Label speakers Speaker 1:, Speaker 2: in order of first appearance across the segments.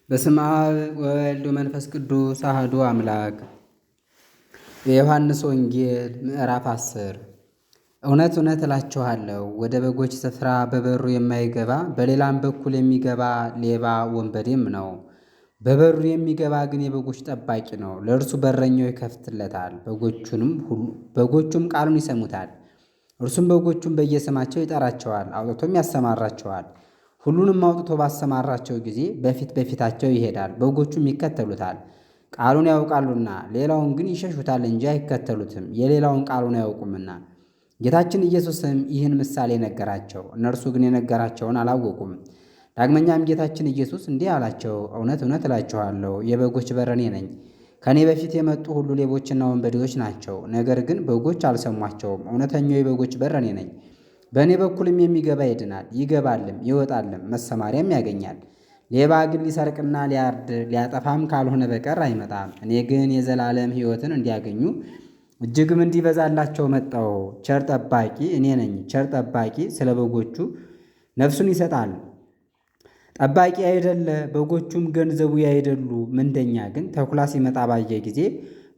Speaker 1: በስመ አብ ወወልድ ወመንፈስ ቅዱስ አሐዱ አምላክ። የዮሐንስ ወንጌል ምዕራፍ 10። እውነት እውነት እላችኋለሁ ወደ በጎች ስፍራ በበሩ የማይገባ በሌላም በኩል የሚገባ ሌባ ወንበዴም ነው። በበሩ የሚገባ ግን የበጎች ጠባቂ ነው። ለእርሱ በረኛው ይከፍትለታል፣ በጎቹም ቃሉን ይሰሙታል። እርሱም በጎቹን በየስማቸው ይጠራቸዋል፣ አውጥቶም ያሰማራቸዋል። ሁሉንም አውጥቶ ባሰማራቸው ጊዜ በፊት በፊታቸው ይሄዳል፣ በጎቹም ይከተሉታል፣ ቃሉን ያውቃሉና። ሌላውን ግን ይሸሹታል እንጂ አይከተሉትም፣ የሌላውን ቃሉን አያውቁምና። ጌታችን ኢየሱስም ይህን ምሳሌ ነገራቸው፣ እነርሱ ግን የነገራቸውን አላወቁም። ዳግመኛም ጌታችን ኢየሱስ እንዲህ አላቸው፣ እውነት እውነት እላችኋለሁ የበጎች በር እኔ ነኝ። ከእኔ በፊት የመጡ ሁሉ ሌቦችና ወንበዴዎች ናቸው፣ ነገር ግን በጎች አልሰሟቸውም። እውነተኛው የበጎች በር እኔ ነኝ። በእኔ በኩልም የሚገባ ይድናል፣ ይገባልም ይወጣልም መሰማሪያም ያገኛል። ሌባ ግን ሊሰርቅና ሊያርድ ሊያጠፋም ካልሆነ በቀር አይመጣም። እኔ ግን የዘላለም ሕይወትን እንዲያገኙ እጅግም እንዲበዛላቸው መጣሁ። ቸር ጠባቂ እኔ ነኝ። ቸር ጠባቂ ስለ በጎቹ ነፍሱን ይሰጣል። ጠባቂ ያይደለ በጎቹም ገንዘቡ ያይደሉ። ምንደኛ ግን ተኩላ ሲመጣ ባየ ጊዜ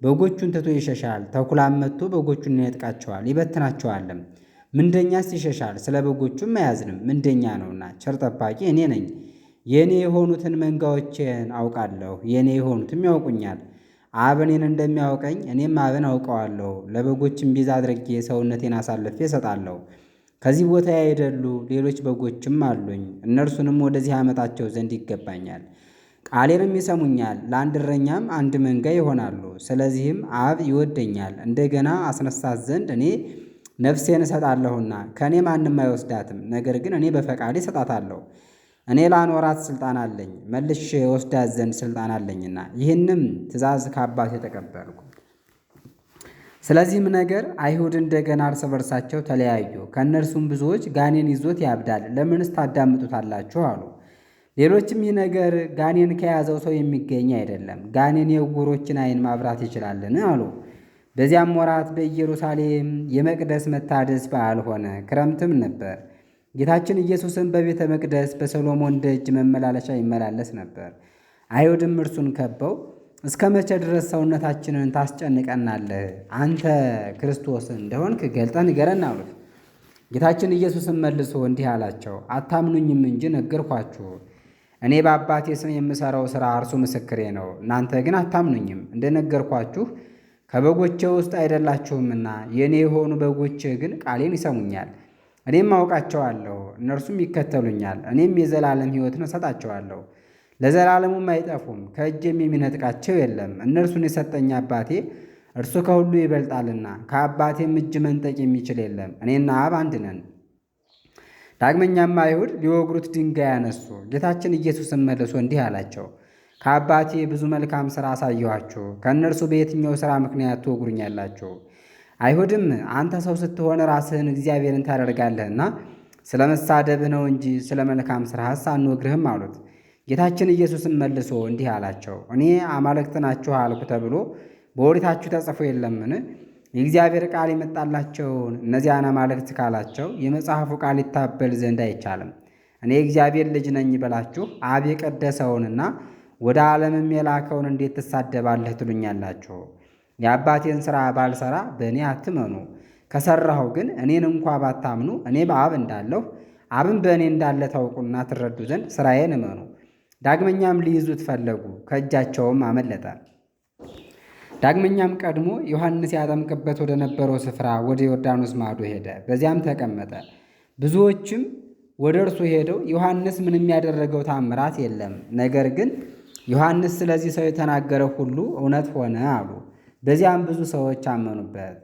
Speaker 1: በጎቹን ትቶ ይሸሻል። ተኩላም መጥቶ በጎቹን ይነጥቃቸዋል፣ ይበትናቸዋልም። ምንደኛስ ይሸሻል፣ ስለ በጎቹም አያዝንም፣ ምንደኛ ነውና። ቸር ጠባቂ እኔ ነኝ። የእኔ የሆኑትን መንጋዎቼን አውቃለሁ፣ የእኔ የሆኑትም ያውቁኛል። አብ እኔን እንደሚያውቀኝ እኔም አብን አውቀዋለሁ። ለበጎችም ቤዛ አድርጌ ሰውነቴን አሳልፌ እሰጣለሁ። ከዚህ ቦታ ያይደሉ ሌሎች በጎችም አሉኝ፣ እነርሱንም ወደዚህ አመጣቸው ዘንድ ይገባኛል። ቃሌንም ይሰሙኛል፣ ለአንድ እረኛም አንድ መንጋ ይሆናሉ። ስለዚህም አብ ይወደኛል፣ እንደገና አስነሳት ዘንድ እኔ ነፍሴን እሰጣለሁና ከእኔ ማንም አይወስዳትም፣ ነገር ግን እኔ በፈቃዴ እሰጣታለሁ። እኔ ላኖራት ሥልጣን አለኝ፣ መልሼ ወስዳት ዘንድ ሥልጣን አለኝና ይህንም ትእዛዝ ከአባቴ ተቀበልኩ። ስለዚህም ነገር አይሁድ እንደገና እርስ በርሳቸው ተለያዩ። ከእነርሱም ብዙዎች ጋኔን ይዞት ያብዳል፣ ለምንስ ታዳምጡታላችሁ? አሉ። ሌሎችም ይህ ነገር ጋኔን ከያዘው ሰው የሚገኝ አይደለም፣ ጋኔን የዕውሮችን ዓይን ማብራት ይችላልን? አሉ። በዚያም ወራት በኢየሩሳሌም የመቅደስ መታደስ በዓል ሆነ፣ ክረምትም ነበር። ጌታችን ኢየሱስም በቤተ መቅደስ በሰሎሞን ደጅ መመላለሻ ይመላለስ ነበር። አይሁድም እርሱን ከበው እስከ መቼ ድረስ ሰውነታችንን ታስጨንቀናለህ? አንተ ክርስቶስ እንደሆንክ ገልጠህ ንገረን አሉት። ጌታችን ኢየሱስም መልሶ እንዲህ አላቸው፣ አታምኑኝም እንጂ ነገርኳችሁ። እኔ በአባቴ ስም የምሠራው ሥራ እርሱ ምስክሬ ነው። እናንተ ግን አታምኑኝም፣ እንደነገርኳችሁ ከበጎቼ ውስጥ አይደላችሁምና። የእኔ የሆኑ በጎቼ ግን ቃሌን ይሰሙኛል፣ እኔም አውቃቸዋለሁ፣ እነርሱም ይከተሉኛል። እኔም የዘላለም ሕይወትን እሰጣቸዋለሁ፣ ለዘላለሙም አይጠፉም፣ ከእጄም የሚነጥቃቸው የለም። እነርሱን የሰጠኝ አባቴ እርሱ ከሁሉ ይበልጣልና ከአባቴም እጅ መንጠቅ የሚችል የለም። እኔና አብ አንድ ነን። ዳግመኛም አይሁድ ሊወግሩት ድንጋይ አነሱ። ጌታችን ኢየሱስም መልሶ እንዲህ አላቸው፣ ከአባቴ ብዙ መልካም ሥራ አሳየኋችሁ። ከእነርሱ በየትኛው ሥራ ምክንያት ትወግሩኛላችሁ? አይሁድም አንተ ሰው ስትሆን ራስህን እግዚአብሔርን ታደርጋለህና ስለ መሳደብህ ነው እንጂ ስለ መልካም ሥራህስ አንወግርህም አሉት። ጌታችን ኢየሱስም መልሶ እንዲህ አላቸው፣ እኔ አማልክት ናችሁ አልኩ ተብሎ በኦሪታችሁ ተጽፎ የለምን? የእግዚአብሔር ቃል የመጣላቸውን እነዚያን አማልክት ካላቸው የመጽሐፉ ቃል ይታበል ዘንድ አይቻልም። እኔ የእግዚአብሔር ልጅ ነኝ ብላችሁ አብ የቀደሰውንና ወደ ዓለምም የላከውን እንዴት ትሳደባለህ ትሉኛላችሁ? የአባቴን ሥራ ባልሠራ በእኔ አትመኑ። ከሠራሁ ግን እኔን እንኳ ባታምኑ እኔ በአብ እንዳለሁ አብም በእኔ እንዳለ ታውቁና ትረዱ ዘንድ ሥራዬን እመኑ። ዳግመኛም ሊይዙት ፈለጉ፣ ከእጃቸውም አመለጠ። ዳግመኛም ቀድሞ ዮሐንስ ያጠምቅበት ወደ ነበረው ስፍራ ወደ ዮርዳኖስ ማዶ ሄደ፣ በዚያም ተቀመጠ። ብዙዎችም ወደ እርሱ ሄደው ዮሐንስ ምንም ያደረገው ታምራት የለም፣ ነገር ግን ዮሐንስ ስለዚህ ሰው የተናገረው ሁሉ እውነት ሆነ አሉ። በዚያም ብዙ ሰዎች አመኑበት።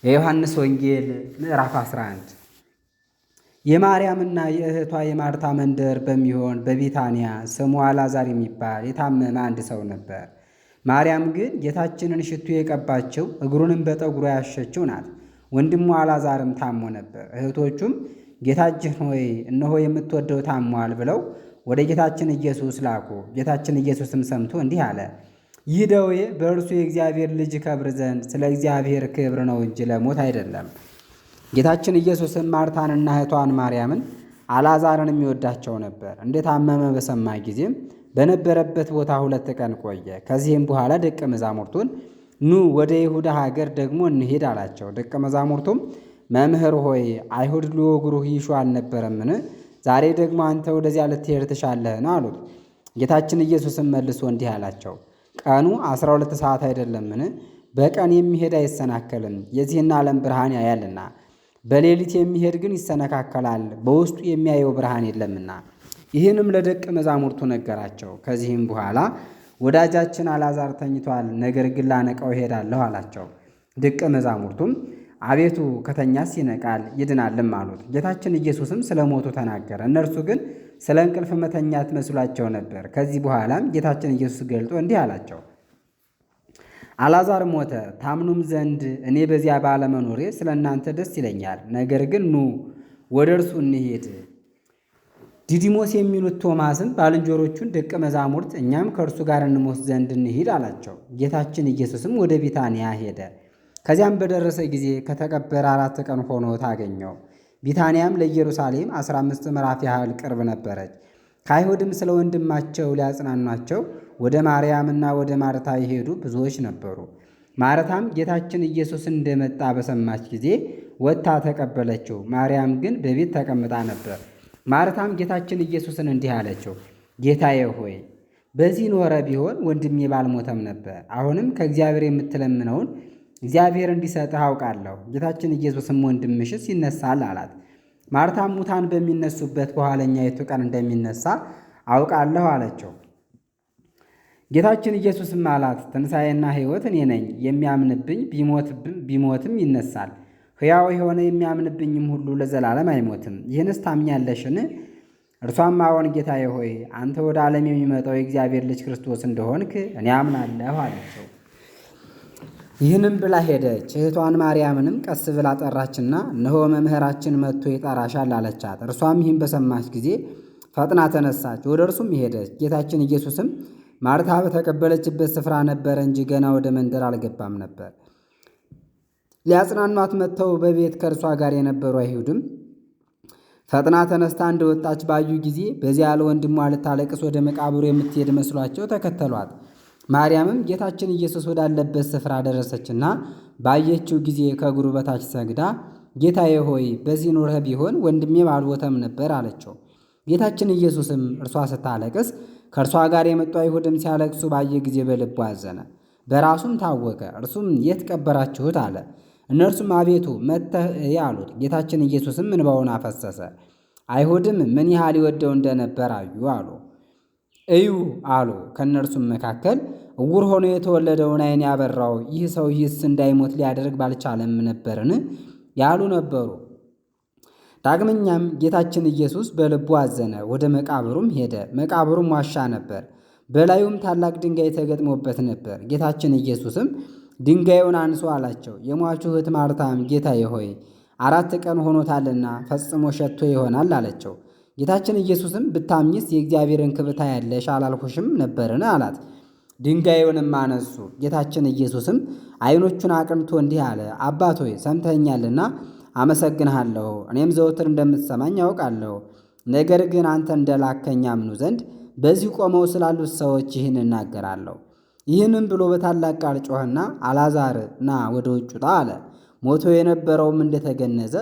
Speaker 1: የዮሐንስ ወንጌል ምዕራፍ 11። የማርያምና የእህቷ የማርታ መንደር በሚሆን በቢታንያ ስሙ አልዓዛር የሚባል የታመመ አንድ ሰው ነበር። ማርያም ግን ጌታችንን ሽቱ የቀባችው እግሩንም በጠጉሯ ያሸችው ናት። ወንድሙ አልዓዛርም ታሞ ነበር። እህቶቹም ጌታችን ሆይ እነሆ የምትወደው ታሟል ብለው ወደ ጌታችን ኢየሱስ ላኩ። ጌታችን ኢየሱስም ሰምቶ እንዲህ አለ፣ ይህ ደዌ በእርሱ የእግዚአብሔር ልጅ ከብር ዘንድ ስለ እግዚአብሔር ክብር ነው እንጂ ለሞት አይደለም። ጌታችን ኢየሱስም ማርታንና እህቷን ማርያምን አልዓዛርን የሚወዳቸው ነበር። እንደታመመ በሰማ ጊዜም በነበረበት ቦታ 2 ቀን ቆየ። ከዚህም በኋላ ደቀ መዛሙርቱን ኑ ወደ ይሁዳ ሀገር ደግሞ እንሂድ አላቸው። ደቀ መዛሙርቱም መምህር ሆይ አይሁድ ሊወግሩህ ይሹ አልነበረምን? ዛሬ ደግሞ አንተ ወደዚያ ልትሄድ ትሻለህን? አሉት። ጌታችን ኢየሱስም መልሶ እንዲህ አላቸው፣ ቀኑ 12 ሰዓት አይደለምን? በቀን የሚሄድ አይሰናከልም፣ የዚህን ዓለም ብርሃን ያያልና። በሌሊት የሚሄድ ግን ይሰነካከላል፣ በውስጡ የሚያየው ብርሃን የለምና። ይህንም ለደቀ መዛሙርቱ ነገራቸው። ከዚህም በኋላ ወዳጃችን አልዓዛር ተኝቷል፣ ነገር ግን ላነቃው እሄዳለሁ አላቸው። ደቀ መዛሙርቱም አቤቱ ከተኛስ ይነቃል ይድናልም አሉት። ጌታችን ኢየሱስም ስለ ሞቱ ተናገረ። እነርሱ ግን ስለ እንቅልፍ መተኛት መስሏቸው ነበር። ከዚህ በኋላም ጌታችን ኢየሱስ ገልጦ እንዲህ አላቸው፣ አልዓዛር ሞተ፣ ታምኑም ዘንድ እኔ በዚያ ባለመኖሬ ስለ እናንተ ደስ ይለኛል። ነገር ግን ኑ ወደ እርሱ እንሂድ። ዲዲሞስ የሚሉት ቶማስም ባልንጀሮቹን ደቀ መዛሙርት እኛም ከእርሱ ጋር እንሞት ዘንድ እንሂድ አላቸው። ጌታችን ኢየሱስም ወደ ቢታንያ ሄደ። ከዚያም በደረሰ ጊዜ ከተቀበረ 4 ቀን ሆኖ ታገኘው። ቢታንያም ለኢየሩሳሌም 15 ምዕራፍ ያህል ቅርብ ነበረች። ከአይሁድም ስለ ወንድማቸው ሊያጽናኗቸው ወደ ማርያምና ወደ ማርታ የሄዱ ብዙዎች ነበሩ። ማርታም ጌታችን ኢየሱስ እንደመጣ በሰማች ጊዜ ወጥታ ተቀበለችው። ማርያም ግን በቤት ተቀምጣ ነበር። ማርታም ጌታችን ኢየሱስን እንዲህ አለችው፣ ጌታዬ ሆይ በዚህ ኖረ ቢሆን ወንድሜ ባልሞተም ነበር። አሁንም ከእግዚአብሔር የምትለምነውን እግዚአብሔር እንዲሰጥህ አውቃለሁ። ጌታችን ኢየሱስም ወንድምሽስ ይነሳል አላት። ማርታም ሙታን በሚነሱበት በኋለኛይቱ ቀን እንደሚነሳ አውቃለሁ አለችው። ጌታችን ኢየሱስም አላት፣ ትንሣኤና ሕይወት እኔ ነኝ። የሚያምንብኝ ቢሞትም ይነሳል። ሕያው የሆነ የሚያምንብኝም ሁሉ ለዘላለም አይሞትም። ይህንስ ታምኛለሽን? እርሷም አዎን ጌታዬ ሆይ አንተ ወደ ዓለም የሚመጣው የእግዚአብሔር ልጅ ክርስቶስ እንደሆንክ እኔ አምናለሁ አለችው። ይህንም ብላ ሄደች። እህቷን ማርያምንም ቀስ ብላ ጠራችና እነሆ መምህራችን መጥቶ ይጠራሻል አለቻት። እርሷም ይህን በሰማች ጊዜ ፈጥና ተነሳች፣ ወደ እርሱም ሄደች። ጌታችን ኢየሱስም ማርታ በተቀበለችበት ስፍራ ነበረ እንጂ ገና ወደ መንደር አልገባም ነበር። ሊያጽናኗት መጥተው በቤት ከእርሷ ጋር የነበሩ አይሁድም ፈጥና ተነስታ እንደወጣች ባዩ ጊዜ በዚያ ለወንድሟ ልታለቅስ ወደ መቃብሩ የምትሄድ መስሏቸው ተከተሏት። ማርያምም ጌታችን ኢየሱስ ወዳለበት ስፍራ ደረሰችና ባየችው ጊዜ ከእግሩ በታች ሰግዳ ጌታዬ ሆይ በዚህ ኖረህ ቢሆን ወንድሜ ባልሞተም ነበር አለችው። ጌታችን ኢየሱስም እርሷ ስታለቅስ ከእርሷ ጋር የመጡ አይሁድም ሲያለቅሱ ባየ ጊዜ በልቡ አዘነ፣ በራሱም ታወከ። እርሱም የት ቀበራችሁት አለ። እነርሱም አቤቱ መጥተህ እይ አሉት። ጌታችን ኢየሱስም እንባውን አፈሰሰ። አይሁድም ምን ያህል ይወደው እንደነበር አዩ አሉ እዩ አሉ። ከእነርሱም መካከል ዕውር ሆኖ የተወለደውን ዓይን ያበራው ይህ ሰው ይህስ እንዳይሞት ሊያደርግ ባልቻለም ነበርን ያሉ ነበሩ። ዳግመኛም ጌታችን ኢየሱስ በልቡ አዘነ፣ ወደ መቃብሩም ሄደ። መቃብሩም ዋሻ ነበር፣ በላዩም ታላቅ ድንጋይ ተገጥሞበት ነበር። ጌታችን ኢየሱስም ድንጋዩን አንሱ አላቸው። የሟቹ እህት ማርታም ጌታዬ ሆይ 4 ቀን ሆኖታልና ፈጽሞ ሸቶ ይሆናል አለችው። ጌታችን ኢየሱስም ብታምኚስ የእግዚአብሔርን ክብር ታያለሽ አላልኩሽም ነበርን አላት። ድንጋዩንም አነሱ። ጌታችን ኢየሱስም ዓይኖቹን አቅንቶ እንዲህ አለ፣ አባት ሆይ ሰምተኸኛልና አመሰግንሃለሁ። እኔም ዘወትር እንደምትሰማኝ አውቃለሁ። ነገር ግን አንተ እንደላከኝ ያምኑ ዘንድ በዚህ ቆመው ስላሉት ሰዎች ይህን እናገራለሁ። ይህንም ብሎ በታላቅ ቃል ጮኸና አልዓዛር ና ወደ ውጭ ውጣ አለ። ሞቶ የነበረውም እንደተገነዘ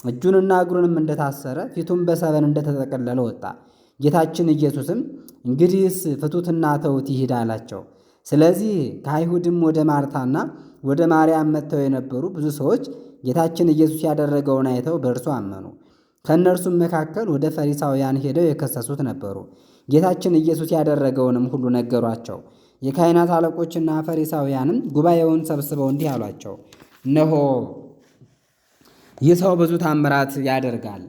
Speaker 1: እጁንና እግሩንም እንደታሰረ ፊቱም በሰበን እንደተጠቀለለ ወጣ። ጌታችን ኢየሱስም እንግዲህስ ፍቱትና ተዉት ይሂድ አላቸው። ስለዚህ ከአይሁድም ወደ ማርታና ወደ ማርያም መጥተው የነበሩ ብዙ ሰዎች ጌታችን ኢየሱስ ያደረገውን አይተው በእርሱ አመኑ። ከእነርሱም መካከል ወደ ፈሪሳውያን ሄደው የከሰሱት ነበሩ። ጌታችን ኢየሱስ ያደረገውንም ሁሉ ነገሯቸው። የካህናት አለቆችና ፈሪሳውያንም ጉባኤውን ሰብስበው እንዲህ አሏቸው፣ እነሆ ይህ ሰው ብዙ ታምራት ያደርጋል።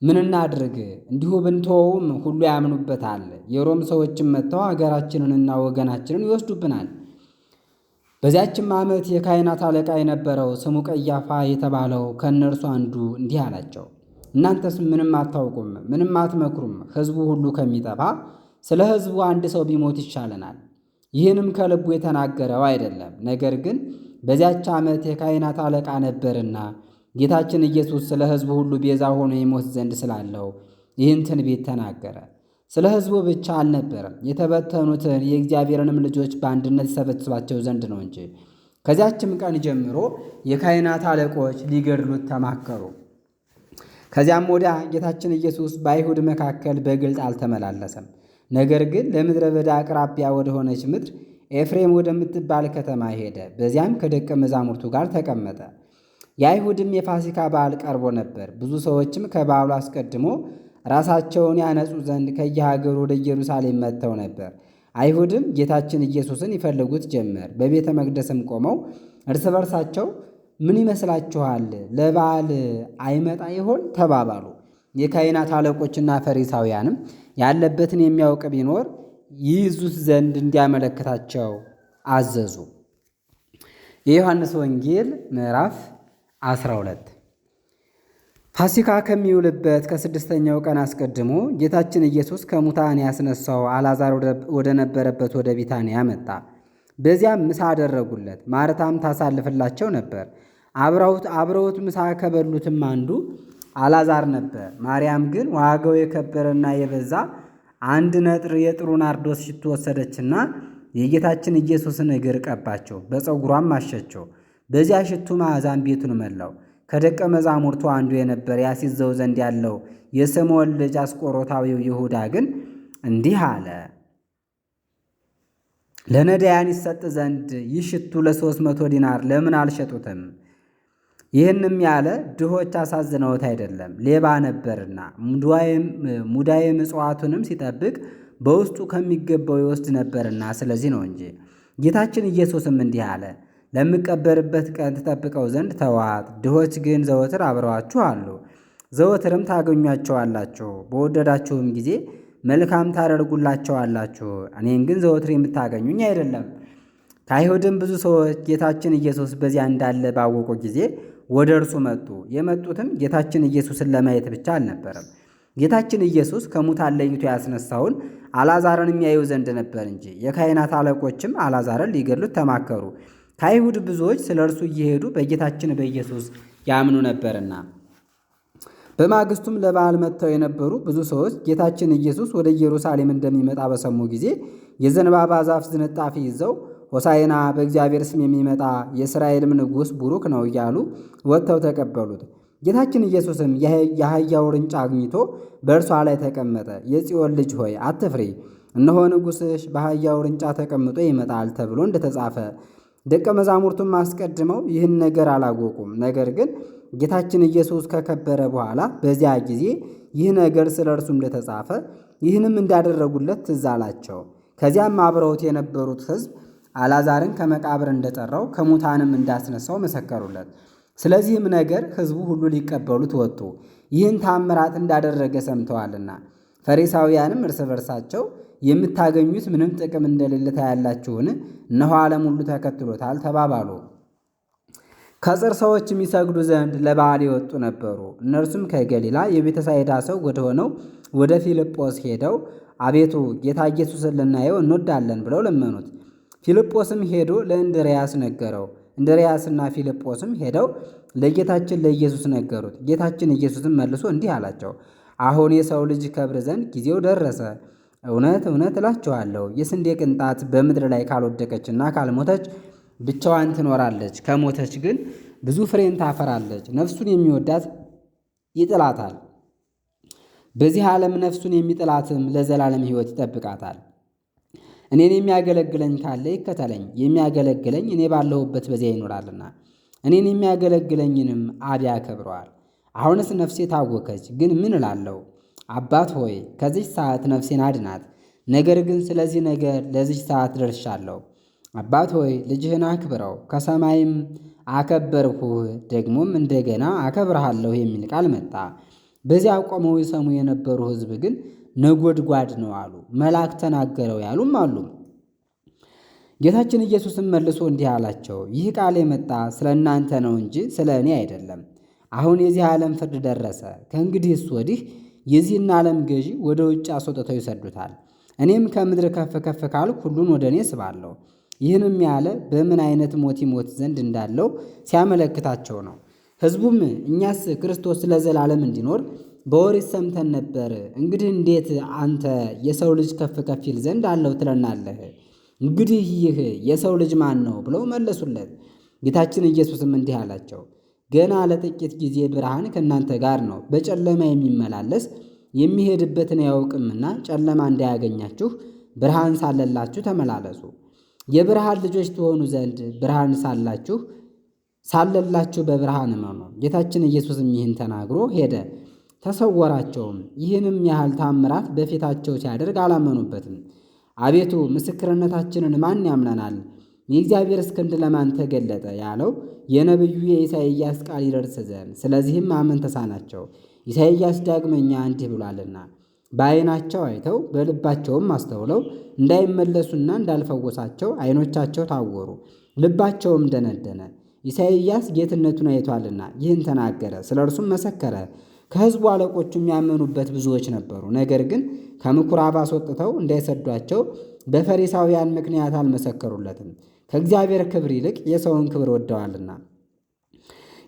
Speaker 1: ምን እናድርግ? እንዲሁ ብንተወውም ሁሉ ያምኑበታል። የሮም ሰዎችም መጥተው አገራችንንና ወገናችንን ይወስዱብናል። በዚያችም ዓመት የካህናት አለቃ የነበረው ስሙ ቀያፋ የተባለው ከእነርሱ አንዱ እንዲህ አላቸው፣ እናንተስ ምንም አታውቁም፣ ምንም አትመክሩም። ሕዝቡ ሁሉ ከሚጠፋ ስለ ሕዝቡ አንድ ሰው ቢሞት ይሻለናል። ይህንም ከልቡ የተናገረው አይደለም፣ ነገር ግን በዚያች ዓመት የካህናት አለቃ ነበርና ጌታችን ኢየሱስ ስለ ሕዝቡ ሁሉ ቤዛ ሆኖ ይሞት ዘንድ ስላለው ይህን ትንቢት ተናገረ። ስለ ሕዝቡ ብቻ አልነበረም፣ የተበተኑትን የእግዚአብሔርንም ልጆች በአንድነት ይሰበስባቸው ዘንድ ነው እንጂ። ከዚያችም ቀን ጀምሮ የካህናት አለቆች ሊገድሉት ተማከሩ። ከዚያም ወዲያ ጌታችን ኢየሱስ በአይሁድ መካከል በግልጥ አልተመላለሰም። ነገር ግን ለምድረ በዳ አቅራቢያ ወደሆነች ምድር ኤፍሬም ወደምትባል ከተማ ሄደ። በዚያም ከደቀ መዛሙርቱ ጋር ተቀመጠ። የአይሁድም የፋሲካ በዓል ቀርቦ ነበር። ብዙ ሰዎችም ከበዓሉ አስቀድሞ ራሳቸውን ያነጹ ዘንድ ከየሀገሩ ወደ ኢየሩሳሌም መጥተው ነበር። አይሁድም ጌታችን ኢየሱስን ይፈልጉት ጀመር። በቤተ መቅደስም ቆመው እርስ በርሳቸው ምን ይመስላችኋል? ለበዓል አይመጣ ይሆን? ተባባሉ። የካህናት አለቆችና ፈሪሳውያንም ያለበትን የሚያውቅ ቢኖር ይይዙት ዘንድ እንዲያመለክታቸው አዘዙ። የዮሐንስ ወንጌል ምዕራፍ 12። ፋሲካ ከሚውልበት ከስድስተኛው ቀን አስቀድሞ ጌታችን ኢየሱስ ከሙታን ያስነሳው አልዓዛር ወደ ነበረበት ወደ ቢታንያ መጣ። በዚያም ምሳ አደረጉለት። ማርታም ታሳልፍላቸው ነበር። አብረውት ምሳ ከበሉትም አንዱ አልዓዛር ነበር። ማርያም ግን ዋጋው የከበረና የበዛ አንድ ነጥር የጥሩ ናርዶስ ሽቱ ወሰደችና የጌታችን ኢየሱስን እግር ቀባቸው፣ በፀጉሯም አሸቸው። በዚያ ሽቱ መዓዛም ቤቱን መላው። ከደቀ መዛሙርቱ አንዱ የነበረ ያስይዘው ዘንድ ያለው የስምዖን ልጅ አስቆሮታዊው ይሁዳ ግን እንዲህ አለ፣ ለነዳያን ይሰጥ ዘንድ ይህ ሽቱ ለ300 ዲናር ለምን አልሸጡትም? ይህንም ያለ ድሆች አሳዝነውት አይደለም፣ ሌባ ነበርና ሙዳየ ምጽዋቱንም ሲጠብቅ በውስጡ ከሚገባው ይወስድ ነበርና ስለዚህ ነው እንጂ። ጌታችን ኢየሱስም እንዲህ አለ፣ ለምቀበርበት ቀን ትጠብቀው ዘንድ ተዋት። ድሆች ግን ዘወትር አብረዋችሁ አሉ፣ ዘወትርም ታገኟቸዋላችሁ። በወደዳችሁም ጊዜ መልካም ታደርጉላቸዋላችሁ። እኔን ግን ዘወትር የምታገኙኝ አይደለም። ከአይሁድም ብዙ ሰዎች ጌታችን ኢየሱስ በዚያ እንዳለ ባወቁ ጊዜ ወደ እርሱ መጡ። የመጡትም ጌታችን ኢየሱስን ለማየት ብቻ አልነበረም፣ ጌታችን ኢየሱስ ከሙታን ለይቶ ያስነሳውን አልዓዛርን የሚያዩ ዘንድ ነበር እንጂ። የካህናት አለቆችም አልዓዛርን ሊገድሉት ተማከሩ። ከአይሁድ ብዙዎች ስለ እርሱ እየሄዱ በጌታችን በኢየሱስ ያምኑ ነበርና። በማግስቱም ለበዓል መጥተው የነበሩ ብዙ ሰዎች ጌታችን ኢየሱስ ወደ ኢየሩሳሌም እንደሚመጣ በሰሙ ጊዜ የዘንባባ ዛፍ ዝንጣፊ ይዘው ሆሳዕና በእግዚአብሔር ስም የሚመጣ የእስራኤልም ንጉሥ ቡሩክ ነው እያሉ ወጥተው ተቀበሉት። ጌታችን ኢየሱስም የአህያ ውርንጫ አግኝቶ በእርሷ ላይ ተቀመጠ። የጽዮን ልጅ ሆይ አትፍሪ፣ እነሆ ንጉሥሽ በአህያ ውርንጫ ተቀምጦ ይመጣል ተብሎ እንደተጻፈ። ደቀ መዛሙርቱም አስቀድመው ይህን ነገር አላወቁም። ነገር ግን ጌታችን ኢየሱስ ከከበረ በኋላ በዚያ ጊዜ ይህ ነገር ስለ እርሱ እንደተጻፈ ይህንም እንዳደረጉለት ትዝ አላቸው። ከዚያም አብረውት የነበሩት ሕዝብ አልዓዛርን ከመቃብር እንደጠራው ከሙታንም እንዳስነሳው መሰከሩለት። ስለዚህም ነገር ሕዝቡ ሁሉ ሊቀበሉት ወጡ፣ ይህን ታምራት እንዳደረገ ሰምተዋልና። ፈሪሳውያንም እርስ በርሳቸው የምታገኙት ምንም ጥቅም እንደሌለ ታያላችሁን? እነሆ ዓለም ሁሉ ተከትሎታል ተባባሉ። ከጽር ሰዎች የሚሰግዱ ዘንድ ለበዓል የወጡ ነበሩ። እነርሱም ከገሊላ የቤተሳይዳ ሰው ወደሆነው ወደ ፊልጶስ ሄደው አቤቱ ጌታ ኢየሱስን ልናየው እንወዳለን ብለው ለመኑት። ፊልጶስም ሄዶ ለእንድርያስ ነገረው። እንድርያስና ፊልጶስም ሄደው ለጌታችን ለኢየሱስ ነገሩት። ጌታችን ኢየሱስም መልሶ እንዲህ አላቸው፣ አሁን የሰው ልጅ ከብር ዘንድ ጊዜው ደረሰ። እውነት እውነት እላችኋለሁ የስንዴ ቅንጣት በምድር ላይ ካልወደቀችና ካልሞተች ብቻዋን ትኖራለች። ከሞተች ግን ብዙ ፍሬን ታፈራለች። ነፍሱን የሚወዳት ይጥላታል፣ በዚህ ዓለም ነፍሱን የሚጥላትም ለዘላለም ሕይወት ይጠብቃታል። እኔን የሚያገለግለኝ ካለ ይከተለኝ፣ የሚያገለግለኝ እኔ ባለሁበት በዚያ ይኖራልና፣ እኔን የሚያገለግለኝንም አብ ያከብረዋል። አሁንስ ነፍሴ ታወከች፣ ግን ምን እላለሁ? አባት ሆይ ከዚች ሰዓት ነፍሴን አድናት። ነገር ግን ስለዚህ ነገር ለዚች ሰዓት ደርሻለሁ። አባት ሆይ ልጅህን አክብረው፣ ከሰማይም አከበርሁህ፣ ደግሞም እንደገና አከብርሃለሁ የሚል ቃል መጣ። በዚያ ቆመው ይሰሙ የነበሩ ሕዝብ ግን ነጎድጓድ ነው አሉ። መልአክ ተናገረው ያሉም አሉ። ጌታችን ኢየሱስም መልሶ እንዲህ አላቸው፣ ይህ ቃል የመጣ ስለ እናንተ ነው እንጂ ስለ እኔ አይደለም። አሁን የዚህ ዓለም ፍርድ ደረሰ። ከእንግዲህስ ወዲህ የዚህን ዓለም ገዢ ወደ ውጭ አስወጥተው ይሰዱታል። እኔም ከምድር ከፍ ከፍ ካልኩ ሁሉን ወደ እኔ ስባለሁ። ይህንም ያለ በምን አይነት ሞት ይሞት ዘንድ እንዳለው ሲያመለክታቸው ነው። ሕዝቡም እኛስ ክርስቶስ ለዘላለም እንዲኖር በኦሪት ሰምተን ነበር። እንግዲህ እንዴት አንተ የሰው ልጅ ከፍ ከፍ ይል ዘንድ አለው ትለናለህ? እንግዲህ ይህ የሰው ልጅ ማን ነው ብለው መለሱለት። ጌታችን ኢየሱስም እንዲህ አላቸው፣ ገና ለጥቂት ጊዜ ብርሃን ከእናንተ ጋር ነው። በጨለማ የሚመላለስ የሚሄድበትን አያውቅምና ጨለማ እንዳያገኛችሁ ብርሃን ሳለላችሁ ተመላለሱ። የብርሃን ልጆች ትሆኑ ዘንድ ብርሃን ሳለላችሁ በብርሃን እመኑ። ጌታችን ኢየሱስም ይህን ተናግሮ ሄደ፣ ተሰወራቸውም። ይህንም ያህል ታምራት በፊታቸው ሲያደርግ አላመኑበትም። አቤቱ ምስክርነታችንን ማን ያምነናል? የእግዚአብሔርስ ክንድ ለማን ተገለጠ? ያለው የነቢዩ የኢሳይያስ ቃል ይደርስ ዘንድ። ስለዚህም ማመን ተሳናቸው። ኢሳይያስ ዳግመኛ እንዲህ ብሏልና በዓይናቸው አይተው በልባቸውም አስተውለው እንዳይመለሱና እንዳልፈወሳቸው ዓይኖቻቸው ታወሩ፣ ልባቸውም ደነደነ። ኢሳይያስ ጌትነቱን አይቷልና ይህን ተናገረ፣ ስለ እርሱም መሰከረ። ከሕዝቡ አለቆቹም ያመኑበት ብዙዎች ነበሩ። ነገር ግን ከምኵራብ አስወጥተው እንዳይሰዷቸው በፈሪሳውያን ምክንያት አልመሰከሩለትም፣ ከእግዚአብሔር ክብር ይልቅ የሰውን ክብር ወደዋልና።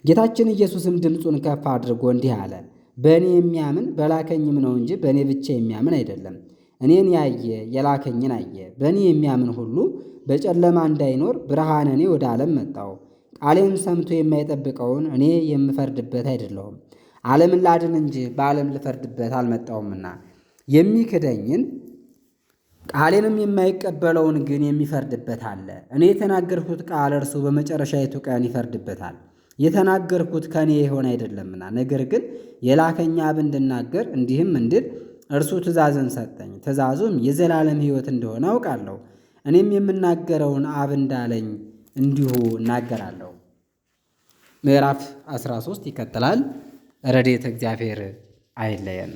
Speaker 1: ጌታችን ኢየሱስም ድምፁን ከፍ አድርጎ እንዲህ አለ፣ በእኔ የሚያምን በላከኝም ነው እንጂ በእኔ ብቻ የሚያምን አይደለም። እኔን ያየ የላከኝን አየ። በእኔ የሚያምን ሁሉ በጨለማ እንዳይኖር ብርሃን እኔ ወደ ዓለም መጣሁ። ቃሌን ሰምቶ የማይጠብቀውን እኔ የምፈርድበት አይደለሁም፣ ዓለምን ላድን እንጂ በዓለም ልፈርድበት አልመጣሁምና። የሚክደኝን ቃሌንም የማይቀበለውን ግን የሚፈርድበት አለ። እኔ የተናገርኩት ቃል እርሱ በመጨረሻይቱ ቀን ይፈርድበታል። የተናገርኩት ከእኔ የሆነ አይደለምና፣ ነገር ግን የላከኝ አብ እንድናገር እንዲህም እንድል እርሱ ትእዛዝን ሰጠኝ። ትእዛዙም የዘላለም ሕይወት እንደሆነ አውቃለሁ። እኔም የምናገረውን አብ እንዳለኝ እንዲሁ እናገራለሁ። ምዕራፍ 13 ይቀጥላል። ረድኤተ እግዚአብሔር አይለየን።